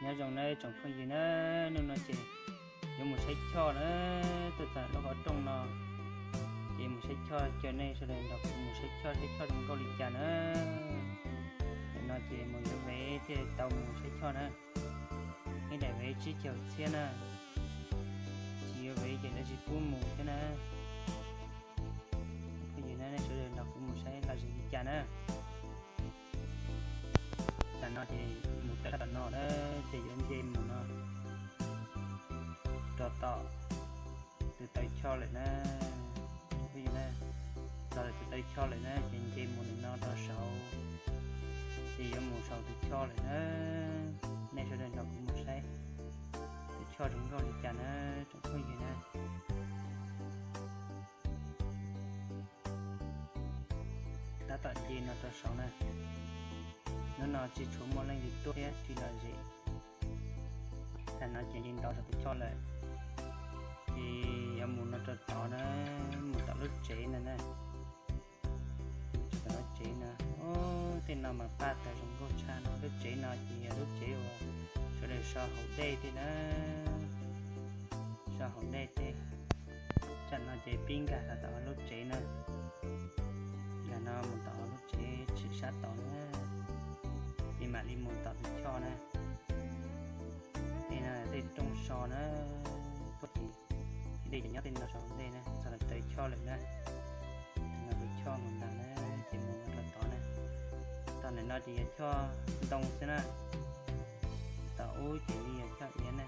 Nyob zoo nawb tsoom phooj ywg na, hnub no ces yuav mus saib choj na, tuaj txog lub qhov rooj no, ces mus saib choj, caw nej sawv daws nrog kuv mus saib choj, saib choj zoo nkauj li cas na. Nim no ces mus yuav vev thiaj tau mus saib choj na, ib daim vev tsib caug txhiab na, tsis yuav vev ces lawv tsis pub mus thiab na. Phooj ywg na, nej sawv daws nrog kuv mus saib lom zem li cas na. Tam no ces mus tawm tom no na, ces yuav nce mus no rau tom tus taw choj lawm na. Phooj ywg na, txog lawm tus taw choj lawm na, ces nce mus nim no rau saud, ces yuav mus saum tus choj lawm na. Nej sawv daws nrog kuv mus saib tus choj zoo nkauj li cas na, tsoom phooj ywg na. Tab tom nce no rau saud na, hnub no tsis tshua muaj leej twg tuaj thiab tsis lom zem. Tam no ces nce ntau saum tus choj lawm, ces yuav mus no rau tod na, mus tom lub tsev no na. Tom lub tsev no, tej no mas paj tawg zoo nkauj tshaj no. Lub tsev no ces yog lub tsev uas sawv daws so haus dej tej na, so haus dej tej. Tam no ces pib nkag rau tom lub tsev na, nkag no mus tom lub tsev tseem sab tod na, ces mam li mus tom tus choj na. Tej no tej rooj so na, tuaj ces dej ces nyob tej no saum ntej na, txog lawm taw choj lawm na. Tej no tus choj mus ntag na, ces mus no rau tod na. Tom ntawm no ces yog choj ntoo xwb na, tom ub ces li yog choj iav na.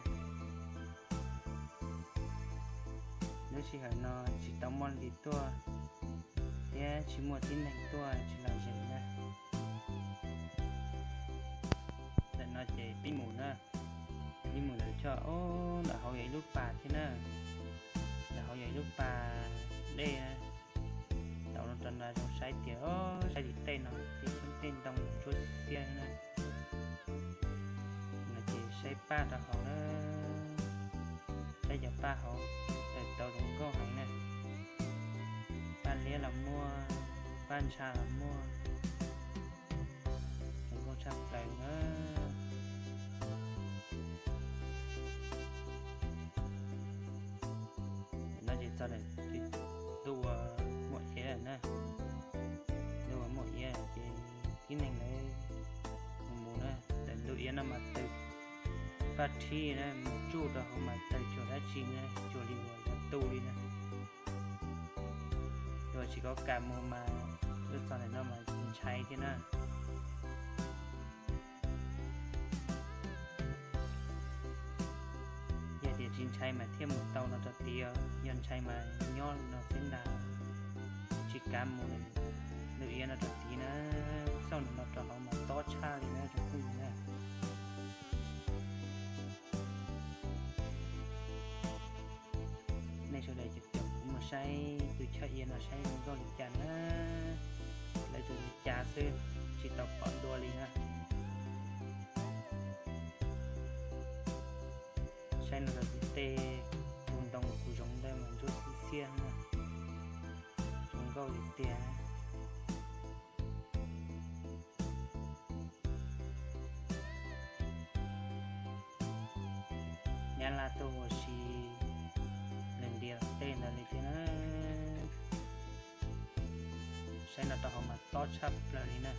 Lub sij hawm no tsis tau muaj leej twg tuaj thiab tsis muaj tib neeg tuaj, tsis lom zem na. Ntawm no ces pib mus na, pib mus ntawm choj, ntawm hauv yog ib lub pas thiab na, ntawm hauv yog ib lub pas dej na. Tau rau nram zoo saib tias, saib tim tej no tej xyoob tej ntoo ntsuab xiab na. No ces saib paj rau hauv na, saib cov paj hauv, tawg tau zoo nkauj heev na. Paj liab los muaj, paj ntsha los muaj, zoo nkauj tshaj plaws na. No ces txog ntawm ntuj uas muaj iav lawm na, ntuj uas muaj iav ces tib neeg lawv mus mus na, ntawm ntuj iav no mas tawg paj rhib na, mus tsuj rau hauv mas tawg cuag dab tsi na, cuag li uas yog tu li na. Yog tsis kov kam mus mas tuaj txog ntawm no mas tsis ntshai thiab na. Yog tias tsis ntshai mas thiaj mus tau no rau tid, yog ntshai mas nyob no xwb ntag, tsis kav mus ntuj iav no rau tid na. Xauj ntawm no rau hauv mas tob tshaj li na tsoom phooj ywg na. Nej sawv daws caum kuv mus saib tus choj iav no saib zoo nkauj li cas na. Lawv tsuas li cas xwb, tsis tau pom dua li na. Saib no rau tim tej tus ntoo kuv zoov ntawd mas ntsuab xiab xiab na, zoo nkauj li tiag. Nyab Laj tuaj ua si lawm ntiav tej ntawd li thiab na. Saib no rau hauv mas tob tshaj plaws li na.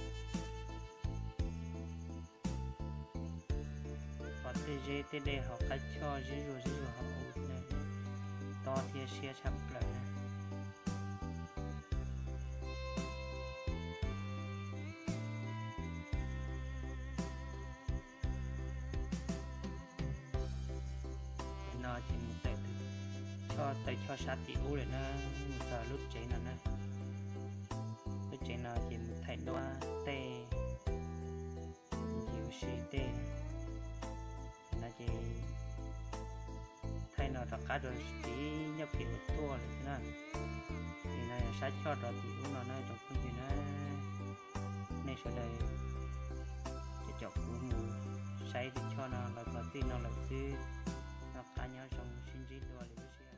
Pom tej zeb tej dej hauv qab choj zeb zuag zeb zuag hauv ub, tob thiab siab tshaj plaws na. No ces mus tawm tus choj, taw choj sab tim ub lawm na, mus txog lub tsev no na. Lub tsev no ces mus thaij duab tej, ncig ua si tej. No ces thaij no rov qab rau tim nyuag phem uas tuaj lawm na. Ces no yog sab choj rau tim ub no na tsoom phooj ywg na. Nej sawv daws caum kuv mus saib tus choj no los txog txij no lawm xwb. Noj qab nyob zoo, sib ntsib dua lwm lub sij hawm.